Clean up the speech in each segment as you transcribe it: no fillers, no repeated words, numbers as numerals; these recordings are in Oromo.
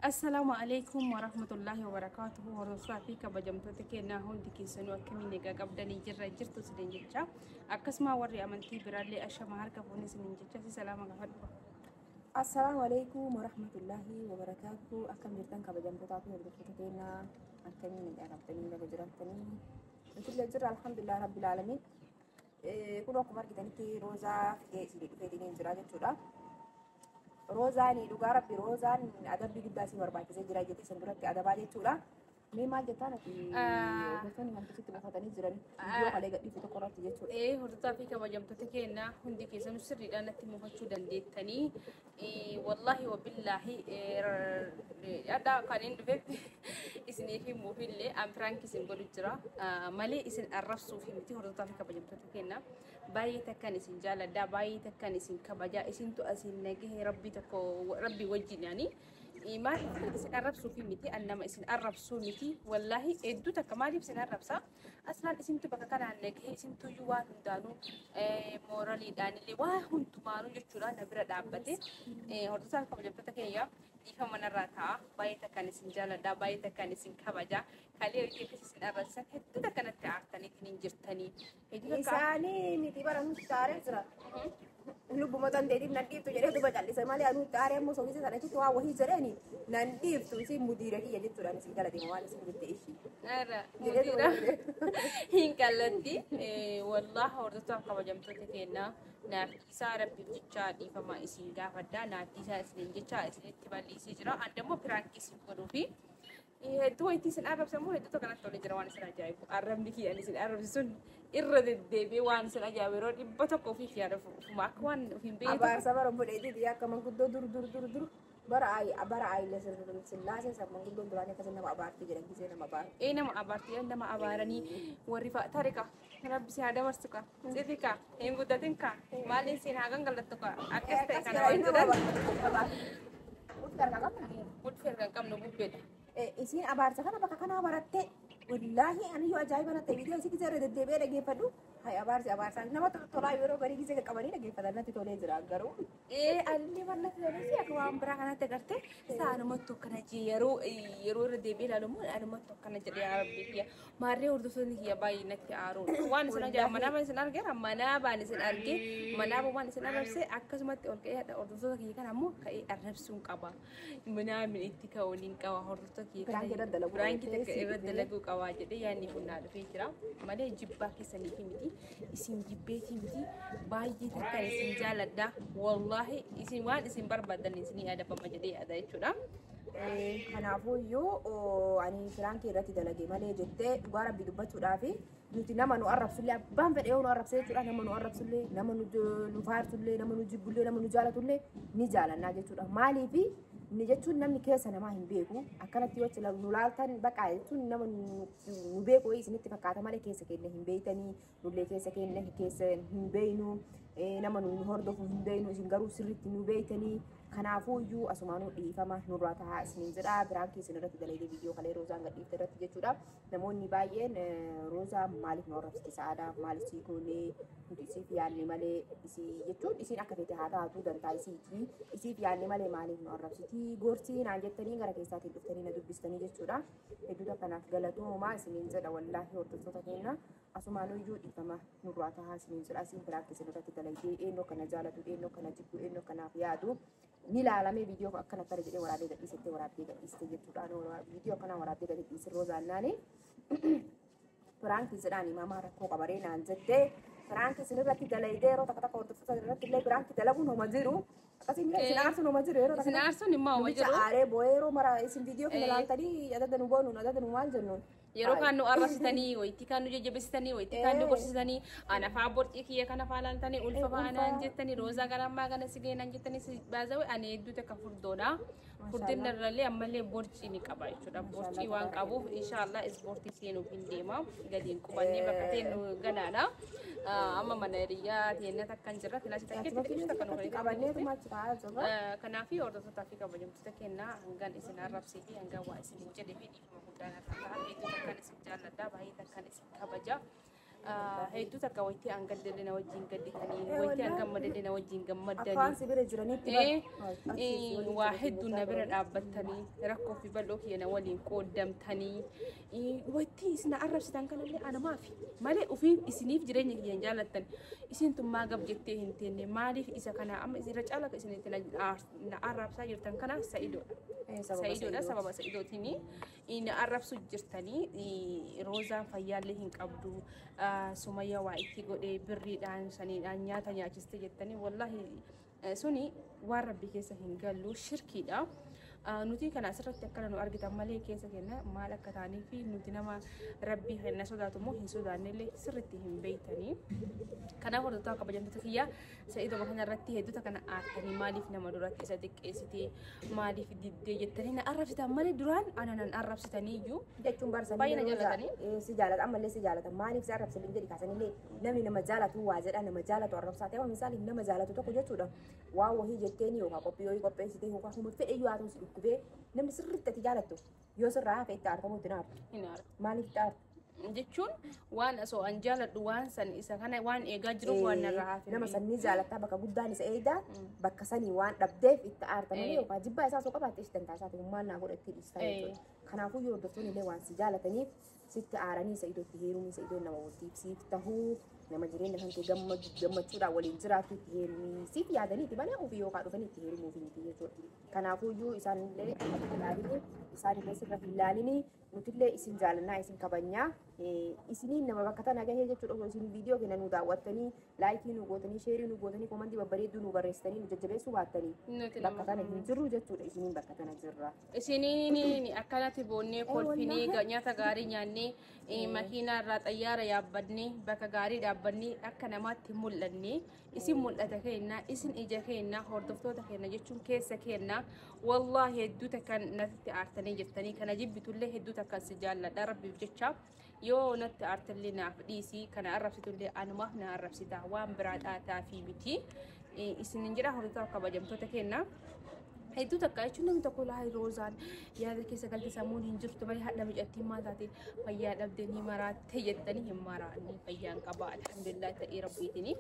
Assalaamu alaikum warahmatullaahi wabarakaatuhu. Hordoftoota fi kabajamtoota keenyaa, hundi keessanuu akkamiin egaa qabdanii jirra jirtu isiniin jecha. Akkasuma warri amantii biraallee ashama harka fuunee isiniin jecha, si salaama gaafadhu. Assalaamu alaikum warahmatullaahi wabarakaatuhu. Akkam jirtan, kabajamtootaa fi hordoftoota keenyaa? Akkamiin nagaa qabdanii, lafa jiraatanii? Nutillee jirra, alhamdulillah rabbil aalamiin. Kun akkuma argitanitti Roozaa fidee isinii dhufeetiin jira jechuudha. Roozaan dhugaa rabbi, Roozaan adabbii guddaa isin barbaachisee jira jettee isin duratti adabaa jechuudha. Mee maal jettaan ati? Hordoftoonni wantoota buufatanii jiran viidiyoo kalee gadhiifte tokko irratti jechuudha. Hordoftoota fi kabajamtoota keenyaa, hundi keessanuu sirriidhaan natti mufachuu dandeettanii. Wallaahi wabillaahi, adda kan hin dhufeef isiniif himuufillee an prank isin godhu jira malee isin arrabsuuf miti. Hordoftoota fi kabajamtoota keenyaa, baay'ee takkan isin jaaladha, baay'ee takkan isin kabaja. Isintu asin nagahe rabbii tokko rabbii wajjin yaani maaliif isin arrabsuuf miti, an nama isin arrabsuu miti. Wallaahi hedduu takka maaliif isin arrabsa? Aslaan isintu bakka kanaan nagahe, isintuyyuu waan hundaanuu mooraliidhaan illee waa hundumaanuu jechuudha na bira dhaabbate. Hordoftoota fi kabajamtoota keenya, dhiifama narraa ta'a. Baay'ee takkan isin jaaladha, baay'ee takkan isin kabaja. Kalee hojii akkas isin arrabsan hedduu takka natti aartaniitiin hin jirtanii. Hedduu takka. Isaanii miti, bara nuti taaree jira. Lubbuma dandeetiif nan dhiiftu jedhee duba callise malee anuu taaree ammoo soogisa sana achitti waa wahii jedheeni nan dhiiftu isin mudiira kiyya jechuudhaan isin galateema waan isin jette ishii. Ara, mudiira hin qallatti. Wallahi hordoftoota kabajamtoota keenyaa, naaf isaa rabbiif jecha dhiifama isin gaafadha. Naaf isaa isiniin jecha isinitti bal'isee jira. An immoo prank isin godhuufi. Hedduu wayitii isin arrabsa immoo hedduu tokko natti tolee jira. Waan isin ajaa'ibu, arrabni kiyyan isin arrabsi sun irra deddeebi'ee waan isin ajaa'ibu yeroo 100 ofiif yaada ofuma akka waan of hin beekne. Abaarsa bara obboleettiiti akka manguddoo dur dur dur dur bara Haayile Sillaasee san manguddoon duraanii akkasii nama abaartii jedhan, gisee nama abaarti. Ee, nama abaartii, nama abaaranii warri fa'a tarika rabbi si haa dabarsu ka sifi ka hin guddatin ka maaliin siin haa gangalattu ka akkas ta'e kana waan jedhan. Ulfi erga hin qabnu bubbeedha. Isiin abaarsa kana bakka kanaa baratte. Wallaahi ani yoo ajaa'iba natti viidiyoo isii gisee irra deddeebi'ee dhageeffadhu. Hay, abaarsi abaarsaan nama tolaa, yeroo garii gisee qaqqabanii dhageeffatan natti tolee jira garuu. Ee, alli wanna tolee akka waan biraa kanatti agartee saanumatti akkana jee yeroo irra deebi'ee ilaalu immoo anumatti akkana jedhe. Yaa rabbi kiyya, maarree hordoftoonni kiyya baay'ee natti aaruun waan isin ajaa'iba manaaba isin argeera, manaabaan isin argee manaaba waan isin arrabse akkasumatti ol ka'ee hordoftoota kiyya kana ammoo ka'ee arrabsuun qaba. Minaamin itti ka'uun hin qaba hordoftoota kiyya Prank irra dalaguu prank qaba takka irra jettee dalaguu qaba jedhee yaadni kun naa dhufee jira malee jibbaa keessaniif miti, isin jibbeetii miti. Baay'ee takkan isin jaaladha. Wallaahi isin waan isin barbaadan isinii adabama jedhee yaada jechuudha. Kanaafuu iyyuu ani prank irratti dalage malee jettee. Dhugaa rabbi dubbachuudhaafi nuti nama nu arrabsullee, abbaan fedhe yoo nu arrabse jechuudha, nama nu arrabsullee, nama nu faarsullee, nama nu jibbullee, nama nu jaalatullee ni jaalannaa jechuudha. Maaliifi ni jechuun namni keessa namaa hin beeku. Akkanatti yoo nu laaltan baqa jechuun nama nu beeku wayii isinitti fakkaata malee keessa keenya hin beeytanii, nullee keessa keenya keessa hin beeynu, nama nu hordofu hin beeynu. Isin garuu sirriitti nu beeytanii. Kanaafuu iyyuu asumaanuu dhiifama nurraa tahaa isiniin jedha. Prank isin irratti dalagee viidiyoo kalee Roozaan gadhiifte irratti jechuudha. Namoonni baay'een Roozaa maaliif nu arrabsiti, sa'aadaa maaliif sii goonee nuti, isiif yaadne malee isii jechuun isiin akka feete haa taatu, dantaa isiiti, isiif yaadne malee maaliif nu arrabsiti gorsii naan jettanii gara keessaatiin dhuftanii na dubbistanii jechuudha. Hedduu kanaaf galatoomaa isiniin jedha. Wallaahi hordoftoota keenya, asumaanuu iyyuu dhiifama nurraa tahaa isiniin jedha. Isiin prank isin irratti dalagee eenyu kana jaalatu, eenyu kana jibbu, eenyu kanaaf yaadu ni ilaalamee viidiyoo akkana akkana jedhee waraabee gadhiisettee waraabdee gadhiiste jechuudha. Viidiyoo akkana waraabdee gadi dhiise Roozaan naani. Prank jedhaan himamaa rakkoo qabaree naan jettee prank isin irratti dalaydee. Yeroo takka takka hordoftoota irratti illee prank dalaguun homa jiru. Akkasiin isin aarsuun homa jiru yeroo Isin takka. aarsuun immoo homa Namicha jiru. aaree boo'ee yeroo mara isin viidiyoo kana ilaaltanii adada nu boonuun adada nu maal jennuun. Yeroo kaan nu arrabsitanii, wayitii kaan nu jajjabeessitanii, wayitii kaan nu gorsitanii, ana faa borcii kiyya kana faa laaltanii ulfa faa anaan jettanii, Roozaa gara ammaa kana si geenaan jettanii si baazawee ani hedduu takka furdoodha. Furdinna irrallee ammallee borcii ni qaba jechuudha. Borcii waan qabuuf inshaallah ispoortii seenuuf hin deema. Gadi hin qubannee bakka ta'e nu ganaadha. Amma mana hiriyyaa teennat akkan jirra. Kilaasii takkeetti xiqqeessu takka nu Qabanneetuma achi taa'aa jirra. Kanaaf hordoftoota fi kabajamtoota kennaa, hangan isin arrabsee fi hangan waa isin jedhee fi dhiifama guddaan irraa ta'a. Hedduu takkan isin jaalladha. Baay'ee takkan isin kabaja. Hedduu takka waytii an gaddallee na wajjin gadditanii, waytii an gammadallee na wajjin gammaddanii. Afaan si bira jiranitti Waa hedduu na bira dhaabbattanii, rakkoo fi bal'oo kiyya na waliin qooddamtanii, waytii isin arrabsitan kanallee anamaafi malee ofii isiniif jireenya kiyya hin jaallattan. Isin tun maa gab jettee hin teenne, maaliif isa kana amma irra caala isin itti na arrabsaa jirtan kana Sa'idoodha. Sa'idoodha, sababa Sa'idootiin na arrabsu jirtanii. Roozaan fayyaallee hin qabdu, Sumayyaa waa itti godhee birriidhaan saniidhaan nyaata nyaachiste jettanii, wallaahi suni waan rabbi keessa hin gallu, shirkiidha. Nuti kana asirratti akkana nu argitan malee keessa kenna maal akka taanii fi nuti nama rabbii kenna sodaatu immoo hin sodaannellee sirriitti hin beeytanii. Kanaaf hordoftoota kabajamtoota kiyyaa, Sa'idoma kanarratti hedduuta kana aartanii, maaliif nama duratti isa xiqqeessitee, maaliif diddee jettanii na arrabsitan malee duraan ana nan arrabsitaniiyyuu. Jechuun barsanii Baay'ee na jaallatanii. Si jaalata, ammallee si jaalata. Maaliif si arrabsan jedhi kaasanillee, namni nama jaalatu waa jedha, nama jaalatu arrabsaa ta'e. Misaali nama jaalatu tokko jechuudha, waa wahii jetteeni yookaan qophii wayii qopheessitee yookaan huma fedhe yoo haa ta'u, si dhukkubee, namni sirriitti ati jaalattu yoo sirraa hafe itti aartamu itti naartu. Hin aartu. Maaliif itti aartu? Jechuun waan osoo an jaaladhu waan san isa kana waan eegaa jiruuf waan narraa hafe. Nama sanii jaalattaa, bakka guddaan isa eegaa, bakka sanii waan dhabdeef itti aarta malee yookaan jibbaa isaa osoo qabaatte ishee dantaa isaati maal naa godha itti dhiistaa jechuudha. Kanaafuu yoo hordoftoonni illee waan si jaalataniif sitti aaranii, isa iddootti heerumii, isa iddoon nama waliif siif tahuu, nama jireenya kan kee gammachuudhaan waliin jiraatu itti heerumii siif yaadaniiti malee ofii yookaan dhufanii itti heerumuuf miti jechuudha. Kanaafuu iyyuu isaanillee hin ilaalini, isaanillee sirra hin ilaalini, nutillee isin jaalannaa, isin kabajnaa, isiniin nama bakka tana gahee jechuudha. Osoo isin viidiyoo keenya nu daawwattanii, like nu gootanii, share nu gootanii, comment babbareedduu nu barreessitanii nu jajjabeessuu baattanii Nuti nama bakka tana hin jirru jechuudha. Isiniin bakka tana jirra. Isiniin akkanatti boonnee kolfinee, nyaata gaarii nyaannee, makiinaa irraa xayyaara yaabbannee, bakka gaarii dhaabbannee akka namaatti mul'anne, isin mul'ata keenya, isin ija keenya, hordoftoota keenya jechuun keessa keenya. Wallaahi hedduu takkan natti aartanii jirtanii kana jibbitullee hedduu takkan si jaalladha. Rabbiif jecha yoo natti aartallee naaf dhiisii, kana arrabsitullee anumaaf na arrabsita, waan biraa dhaataa fi miti. Isinin jedha, hordoftoota kabajamtoota keenya. Hedduu takka jechuun namni tokko laa Roozaan yaada keessa galte, sammuun hin jirtu malee hadha micattiin maal taate, fayyaa dhabdee ni maraatte jettanii, hin maraanne, fayyaan qaba, alhamdulillah ta'ee rabbiitini.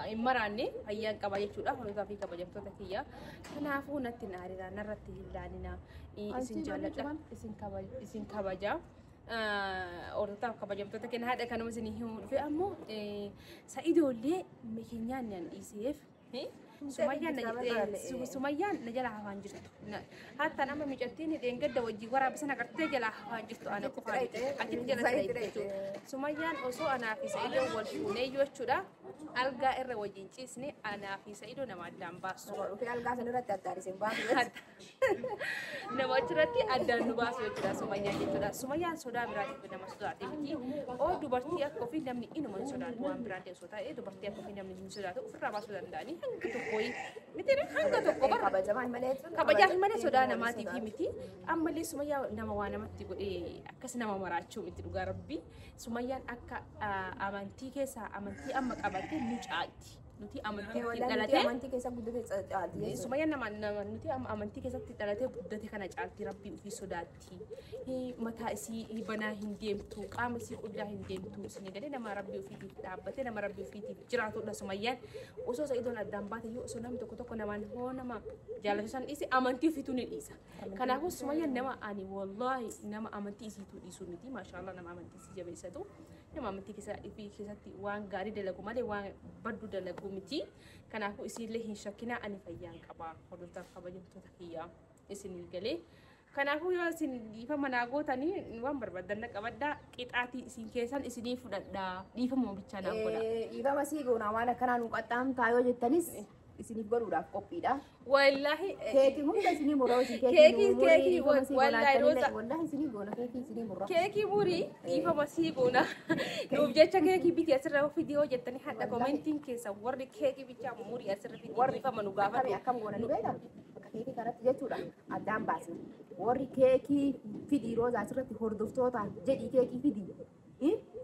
Hin maraanne, fayyaan qaba jechuudha, hordofaa fi kabajamtoota kiyya. Kanaafuu natti hin aarinaa, narratti hin laalinaa, isin jaalladha, isin kabaja. Hordoftoota kabajamtoota keenya, haadha kanuma isin himuu dhufe. Ammoo Sa'idoollee keenyaan nan dhiiseef Sumayyaan na jala hafaan jirtu. Hatta nama micattiin dheengadda wajjin waraabisa agartee jalaa hafaan jirtu ana qofaa achitti jala ta'e jechuudha. Sumayyaan osoo anaa fi Sa'idoo wal fuunee jechuudha, algaa irra wajjin ciisne, anaa fi Sa'idoo nama addaan baasu. Dhufee algaa san irratti addaan isin baasu. Nama achirratti addaan nu baasu jechuudha Sumayyaan jechuudha. Sumayyaan sodaa biraatiif nama sodaate miti. Oo dubartii akka ofii namni inuma hin sodaatu, waan biraallee osoo ta'e dubartii akka ofii namni hin sodaatu, ofirraa baasuu danda'anii hanga tokko miti, hanga tokko bara. Kabajamaan malee jechuun. Kabajaaf malee sodaa namaatiif miti. Ammallee Sumayyaa nama waa namatti godhee akkas nama maraachuu miti, dhugaa rabbii. Sumayyaan akka amantii keessaa amantii amma qabatte nu caalti. Nuti amantii dhalatee amantii keessa guddate caalti jechuudha. Sumayyaan nama nuti amma amantii keessatti dhalatee guddate kana caalti, rabbii ofii sodaatti. Mataa isii banaa hin deemtu, qaama isii qullaa hin deemtu. Isin galee nama rabbii ofiitiif dhaabbatee, nama rabbii ofiitiif jiraatudha Sumayyaan. Osoo Sa'idoon addaan baate iyyuu, osoo namni tokko tokko namaan hoo nama jaalatu san dhiise, amantii ofiituu ni dhiisa. Kanaafuu Sumayyaan nama ani wallaahi nama amantii isiituu dhiisuu miti. Maashaallah, nama amantii isii jabeessatu. Nama amantii keessatti waan gaarii dalagu malee waan baddu dalagu miti. Kanaafuu isiillee hin shakkinaa, ani fayyaan qaba. Hordoftoota kabajamtoota kiyyaa, isinii galee. Kanaafuu yoo isin dhiifama naa gootanii waan barbaadan na qabadhaa, qixaatii isin keessan isinii fudhadhaa, dhiifama bichaa naaf godha. Dhiifama sii goonaa, waan akkanaa nu qaxxaamtaa yoo jettanis isiniif godhuudhaaf qophiidha. Wallaahi Keekii hunda isinii murra, isin Keekii- nu murii, keekii dhiifama sii goonaa wallaahi jettanillee, Roza. wallaahi isinii goona, keekii isinii murra. Keekii murii, dhiifama sii goona. Nuuf jecha keekii biti asirra fidii yoo jettanii, hadha commentiin keessa warri keekii bichaa murii asirra fidii dhiifama nu Akkami gaafatu. akkam goona ni beektaa? Bakka keekii kanatti jechuudha addaan baasna. Warri keekii fidii Roozaa asirratti hordoftootaan jedhii keekii fidii.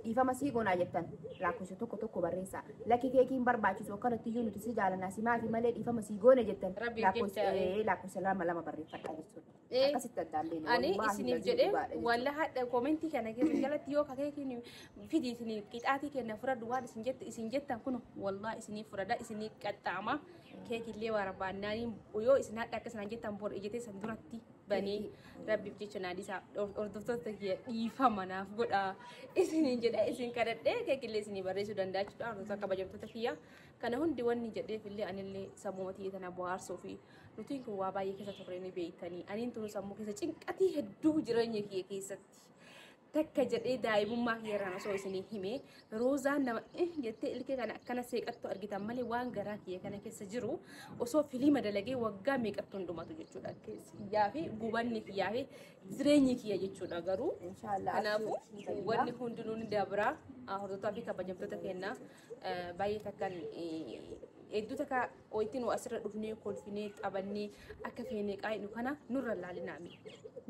Dhiifama sii goonaa jettan lakkoofsa tokko tokko barreessaa. Lakki keekiin barbaachisu akkanatti iyyuu nuti si jaalannaa si maafi malee dhiifama sii goone jettan Rabbiif lakkoofsa jecha, lakkoofsa lama lama barreeffadhaa jechuudha. Akkasitti addaan beena. Ani Wallaahi isiniif lazii jedhee dhugaadha jechuudha. walla hadha koomentii kana keessa jalatti yoo keekiin fidii isinii qixaatii kenna fudhadhu waan isin jette isin jettan kun wallaa isinii fudhadha isinii qaxxaama keekillee barbaannaan yoo isin hadha akka isin jettan bor ijjatee san duratti banee rabbiif jecha naa dhiisaa hordoftoota kiyya dhiifama naaf godha isiniin jedha isin kadhadhee keekillee isinii barreessuu danda'a jechuudha hordoftoota kabajamtoota kiyya kana hundi wanni jedheef illee anillee sammuu tiyya tana bohaarsuu fi nutiin kun waa baay'ee keessa turre ni beektanii aniin tunu sammuu keessa cinqatii hedduu jireenya kiyya keessatti takka jedhee daa'imummaa kiyyarraan osoo isinii hime roozaan nama jettee ilkee kana akkana seeqattu argitan malee waan garaa kiyya kana keessa jiru osoo filiima dalagee waggaa meeqattu hundumatu jechuudha kiyyaa fi gubanni kiyyaa fi jireenyi kiyya jechuudha garuu Inshaallah. kanaafuu wanni hundinuu ni dabra hordoftoota fi kabajamtoota keenya baay'ee takkan hedduu takka wayittiin asirra dhufnee kolfinee taphannee akka feenee qaayinu kana nurra laalinaami.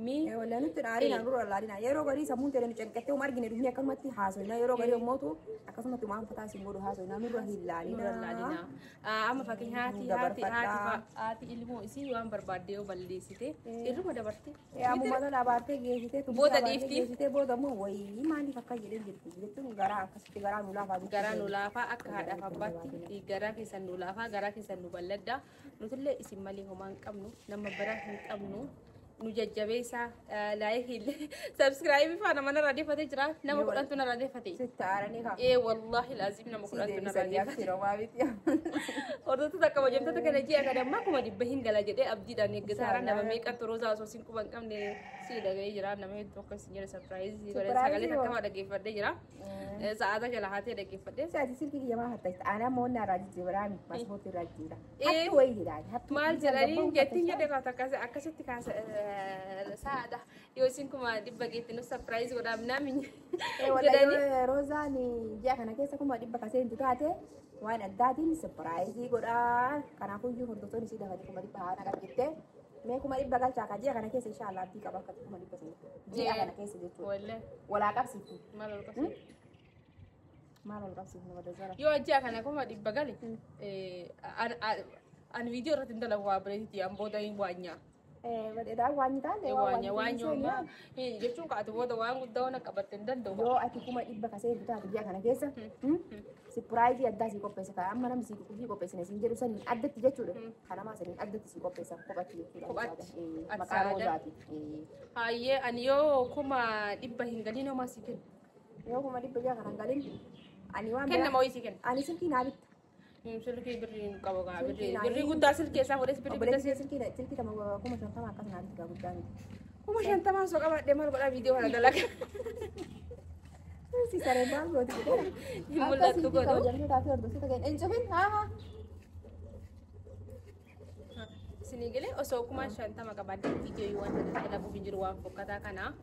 Mee Walaa nutti aariin nurra laalina. Yeroo garii sammuun teenya nu cinqattee uma argine dhufnee akkanumatti haasofna. Yeroo garii immoo akkasumatti waan fataa isin godhu haasofna nurra hin laalina. Nurra laalina. Amma fakkeenya haati haati haati haati ilmoo isii waan barbaadde yoo balleessite irruma dabarte. Ammuma tana abaartee geessitee Booda dhiifti. Geessitee booda immoo wayii maaliif akka jedhee jirti jechuun garaa akkasitti garaa nu laafaa. Garaa nu laafaa akka haadhaaf abbaatti garaa keessan nu laafaa garaa keessan nu balladdaa nutillee isin malee homaa hin qabnu nama biraa hin qabnu nu jajjabeessaa laayikii illee sabsiraayibii faana mana raadeffatee jira nama kudhantu na raadeffate. Sitti aaranii kaa. Ee wallaahi laazim nama Si kudhantu na deebisanii raadeffate. akka romaa miti. Hordoftoota kabajamtoota kana ji'a kana ammaa 100,000 hin gala jedhee abdiidhaan eeggataa nama meeqatu roozaa osoo sin quba hin qabne si dhaga'ee jira nama hedduu akka isin jedhe sarpiraayizii godhe sagalee takka dhaggeeffadhee jira sa'aata jala haatee dhaggeeffadhee. Ati silkii kiyya maa hattayta? Ani amma onna irraa jijjiiraami paaspoortii irraa jijjiira. Ee. Hattu wayii jedhaani. Hattu Maal jedhanii jettiin jedhe kaata akkasitti kaasa sa'aadha yoo isin 100,000 geetti nu sarpiraayizii godhaa minaamin jedhanii. Roozaan ji'a kana keessa 100,000 kaseentu taate waan addaatiin sarpiraayizii godhaa. Kanaafuu hordoftoonni isii dafanii 100,000 haa naqan jettee mee 100,000 galchaa ka ji'a kana keessa inshaallah abdii qaba akka 100,000 sana. Ji'a kana keessa jechuudha. Wallee Walaa qabsiiftu. maal ol qabsiiftu? Maal ol qabsiifnu wada zara. Yoo ji'a kana 100,000 gale ani viidiyoo irratti hin dalagu waa bireetitti an booda hin waanyaa. Badheedhaa waan taane Waanya waanyuma jechuun kaati booda waan guddaa waan qabatte hin danda'u. Yoo ati 100,000 kaseentu taate ji'a kana keessa sipiraayizii addaa sii qopheessa kan amma namni sii qopheessine siin jedhu saniin addatti jechuudha. Kanamaa saniin addatti sii qopheessan kophatti jechuudha. Kophatti. Ati Maqaa saada. roozaati. Hayyee ani yoo 100,000 hin galiin homaa sii kenna. Yoo 100,000 ji'a kana hin galin ani waan Kennama wayii sii kenna. Ani silkii naa bitta. Silkii birrii hin qabu gaa Silkii birrii naa birrii hin- guddaa silkii isaa fuudhee birrii guddaa Obboleessi silkii silkii tama 50,000 akkas naa bitta guddaa miti. 50,000 osoo qabaadhee maal godhaa viidiyoo kana dalaga. Si saree maal gooti jedhee. Hin mul'attu godhu. Kabajamtootaa fi hordoftoota keenya hin cufin haa haa. Isinii galee osoo 50,000 qabaadhee viidiyoo waan kana dalaguuf hin jiru waan fokkataa kana.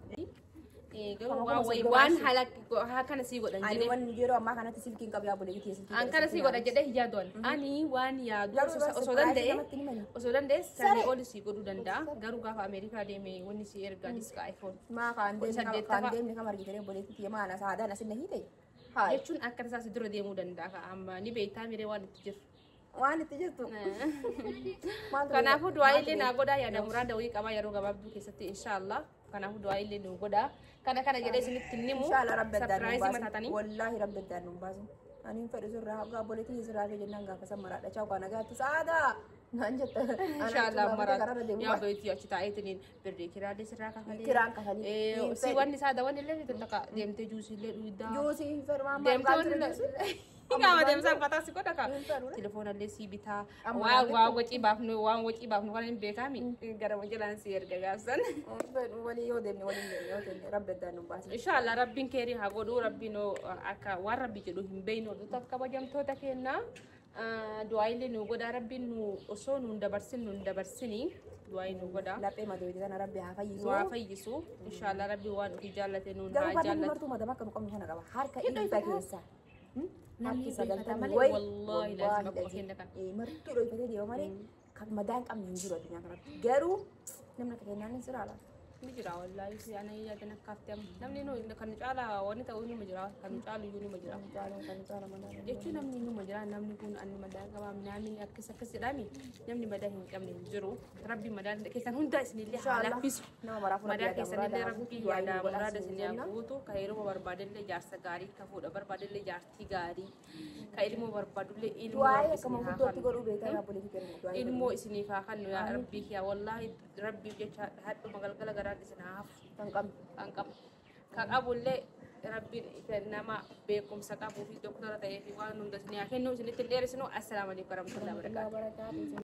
Garuu waan wayii waan haala kana sii godhan Ani jedhee. waan yeroo ammaa kanatti silkii hin qabu yaa obboleettii kee silkii. An kana sii godha jedhee hin yaadu ani. Ani waan yaadu Garuu osoo surprise danda'e namatti ni mani. osoo danda'e sanii ol sii godhuu danda'a. Garuu gaafa Ameerikaa deeme wanni sii ergaa diska iPhone. Maa kaan deemne Saddeettama. kaan deemne kam argitee obboleettii kiyya maana saadaan asin na hiite. Haa. Jechuun akka tasaa si dura deemuu danda'a ka amma ni beektaa miree waan itti jiru. Waan itti jirtu. Maaltu Kanaafuu du'aa illee naa godhaa yaada muraada wayii qabaa yeroo gabaabduu keessatti inshaallah. Kanaafuu du'aa illee nu godhaa. Kana kana jedhee isinitti hin himu. Inshallah rabbi addaan nu Sarpiraayizii baasu. mataatanii. Wallaahi rabbi addaan nu baasu. Ani hin fedhu sirraa hoggaa obboleettii kiyya sirraa fi jennaan gaafa san maraadha. Chaaw kana gaatti saadaa. Naan jetta. Inshaallah maraadha. maraadha. Yaa beektii achi taa'eetiniin birrii kiraallee sirraa kafalee. Kiraan kafalee. Hin Si fedhu. wanni isaa dawan illee takka deemtee juusii illee dhugdaa. Juusii hin fedhu waan maal Deemtee dhugaa wanni jiru juusii. Qaama deemsaan fataa si godha kaa. Hin fedhu. Telefoona illee si bitaa. Amma Waan maal waan wacii baafnu waan wacii baafnu kana hin beekami. Gara jalaan si erga gaafsan. Hin fedhu walii yoo deemne waliin deemne yoo deemne rabbi addaan nu baasu. Inshallah rabbiin keerii haa godhu rabbiin akka waan rabbi jedhu hin beeknu hordoftoota kabajamtoota keenya. Du'aa illee nu godhaa rabbiin nu osoo nuun dabarsin nuun dabarsini du'aa nu godhaa. Laphee madoodii tana rabbi haa fayyisu. Nu haa fayyisu. Inshallah rabbi waan ofii jaallate nuun Garuu haa barnamni jaallatu. martuu madama akka nu qabnu kana qaba. Harka Hidha dhibba ifata. keessa. Namni Harki ifata sagaltamii malee wayi. wallaahi laazima akkuma kenna kana. Martuu dho'ifatee deema malee kan madaa hin qabne hin jiru addunyaa kanatti. Garuu namni akka kennaan hin jira laata. Ni jira wallaahi si ana yaadan akkaafte amma namni nu kan caala wanni ta'u numa jira kan caalu iyyuu numa jira. Kan caala madaa. Jechuun namni numa jira, namni kun anni madaa qabaa namni akkas akkas jedhami, namni madaa hin qabne hin jiru. Rabbi madaa keessan hunda isinillee haa laffisu. Nama maraafuu Madaa keessanillee rabbi yaada muraada isinii haa guutu. Ka heeruma barbaadellee jaarsa gaarii, ka fuudha barbaadellee jaartii gaarii, ka ilmoo barbaadullee ilmoo Du'aa'ee rabbi akka isinii haa manguddootti kennu. godhuu beekaa obboleettii kennu. Du'aa'ee Ilmoo isiniif haa kennu yaa rabbii yaa wallaahi rabbiif jecha hadhuma galgala garaan isin haa hafu. Kan qabnu. Kan qabu. Ka qabullee rabbiin nama beekumsa qabuu fi doktora ta'ee fi waan hunda isinii haa kennu. Isinitti hin dheeresinu. Assalaamu alaikum warahmatullahi wabarakatuh. Barakaatu.